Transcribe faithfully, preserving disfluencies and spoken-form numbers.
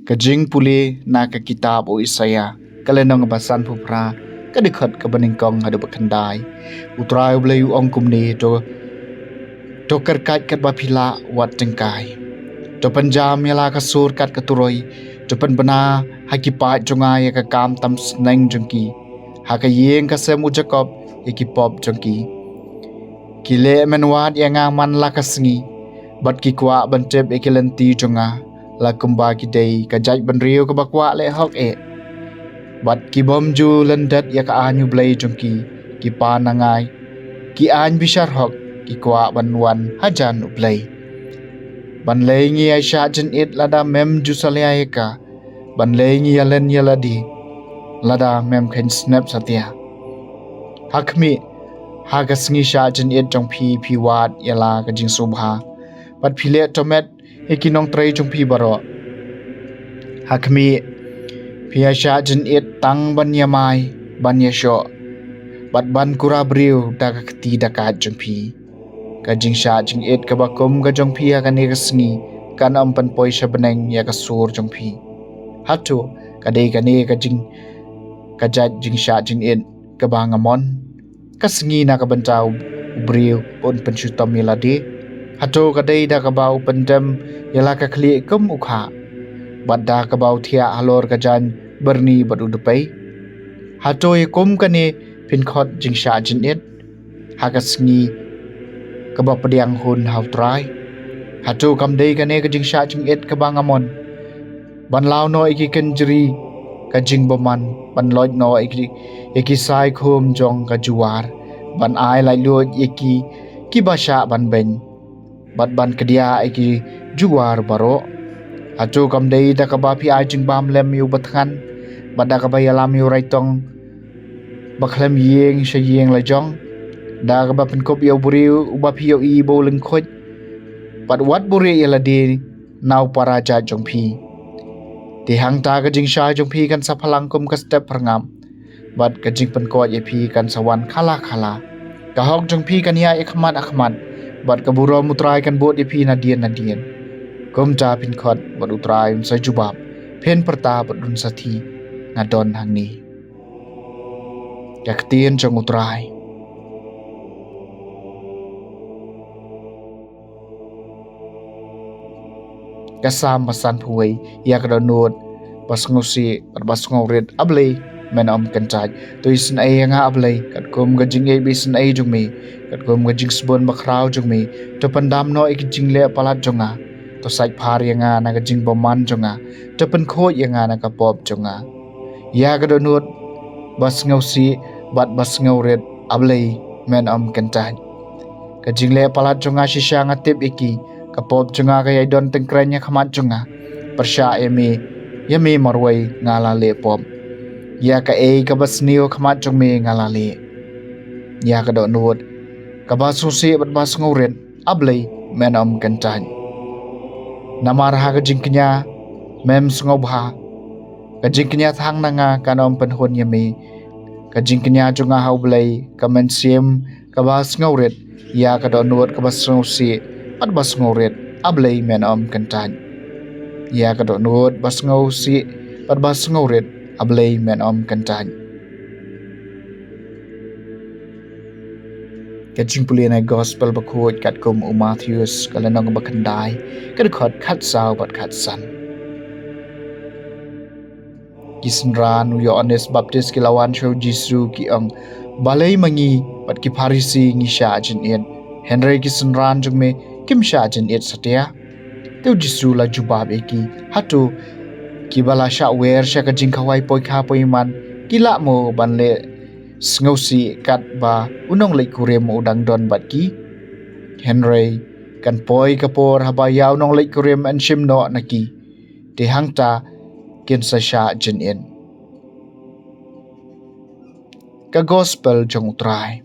Ka jingpule na ka kitab u Isaïah, ka lynnong ba sanphew phra, ka dkhot kaba nyngkong haduh ba khyndai. U Trai U Blei u ong kumne: To, to kyrkait katba phi lah, wat tyngkai. To pynjam ïa la ka sur kat ka turoi. To pynbna ha ki paid jong nga ïa ka kam tam sneng jong ki, ha ka ïing ka sem u Jakob ïa ki pop jong ki. Ki leh mynwad ïa nga man la ka sngi, bad ki kwah ban tip ïa ki lynti jong nga, la kumba ki dei ka jaitbynriew kaba kwah leh hok eh. Bad ki bym ju lyndet ïa ka aiñ U Blei jong ki, ki pan na nga ki aiñ bishar hok, ki kwah ban wan hajan U Blei. Ban lei ngi ïa shah jynit lada mem ju salia ïa ka, ban lei ngi ïa len ïa lade lada mem kheiñ snep satia. Ha khmih, ha ka sngi shah jynit jong phi, phi wad ïa la ka jingsngewbha, bad phi leh tomet ïa ki nongtrei jong phi baroh. Ha khmih, phi ïa shah jynit tang ban ïamai, ban ïashoh, bad ban kura briew da ka kti da ka jong phi. Ka jingshah jingit kaba kum ka jong phi ha kane ka sngi kan ym pynpoi sha bneng ïa ka sur jong phi. Hato ka dei kane ka jing, ka jait jingshah jingit kaba nga mon? Ka sngi na ka bynta u briew un pynshitom ïa lade. Hato ka dei da kaba u pyndem ïa la ka khlieh kum u khah, bad da kaba u thiah halor ka jaiñ byrni bad u dpei? Hato ïa kum kane phin khot jingshah jingit, ha ka sngi kaba pdiang hun ha U Trai? Hato kam dei kane ka jingshah jingit kaba nga mon? Ban law noh ïa ki kynjri ka jingbymman, ban loit noh ïa ki, ïa ki sai khum jong ka juwar, ban ai laitluid ïa ki, kiba shah ban beiñ, bad ban kdiah ïa ki juwar baroh? Hato kam dei da kaba phi ai jingbam lem ïa u bathngan, bad da kaba ïalam ïa u raitong ba khlem ïeng sha ïing la jong, da kaba pynkup ïa u briew uba phi ïohi ba u lyngkhuid, bad wat buhrieh ïa lade na u para jait jong phi? Te hangta ka jingshai jong phi kan sa phalang kum ka step pyrngap, bad ka jingpynkoit ïa phi kan sa wan khala khala. Ka hok jong phi kan ïaid ïa khmat ha khmat, bad ka burom U Trai kan bud ïa phi nadien nadien. Kumta phin khot bad U Trai un sa jubab, phin pyrta bad un sa thied. Nga don hangne. Ka ktien jong U Trai. Ka Salm ba sanphew wei, ïa ka dohnud ba sngewsih bad ba sngewrit, A Blei, men ym kyntait. To isynei ïa nga, A Blei, katkum ka jingïeit ba isynei jong me, katkum ka jingsbun bakhraw jong me. To pyndam noh ïa ka jingleh palat jong nga. To sait phar ïa nga na ka jingbymman jong nga. To pynkhuid ïa nga na ka pop jong nga. Ïa ka dohnud ba sngewsih bad ba sngewrit, A Blei, men ym kyntait. Ka jingleh palat jong nga shisha nga tip ïa ki. Ka pop jong nga ka ïai don tyngkreiñ ha khmat jong nga. Pyrshah ïa me, ïa me marwei nga la leh pop. Ïa kaei kaba sniew ha khmat jong me nga la leh. Ïa ka dohnud kaba sngewsih bad ba sngewrit, A Blei, men ym kyntait. Namar ha ka jingkñia mem sngewbha. Ka jingkñia thang na nga kan ym pynhun ïa me. Ka jingkñia jong nga ha U Blei, ka mynsiem kaba sngewrit, ïa ka dohnud kaba sngewsih bad ba sngewrit, A Blei, men ym kyntait. Ïa ka dohnud ba sngewsih bad ba sngewrit, A Blei, men ym kyntait. Ka jingpule na Gospel bakhuid katkum u Mathaios, ka lynnong ba khyndai, ka dkhot khatsaw bad khatsan. Ki synran u Ïoannis Baptis ki la wan sha u Jisu, ki ong: Balei ma ngi bad ki Pharisi ngi shah jynit, hynrei ki synran jong me kim shah jynit satia? Te u Jisu la jubab ïa ki: Hato kiba la shah wer sha ka jingkhawai poikha poiman ki lah mo ban leh sngewsih katba u nongleit kurim u dang don bad ki? Hynrei kan poi ka por haba ïa u nongleit kurim yn shim noh na ki, te hangta kin sa shah jynit. Ka Gospel jong U Trai.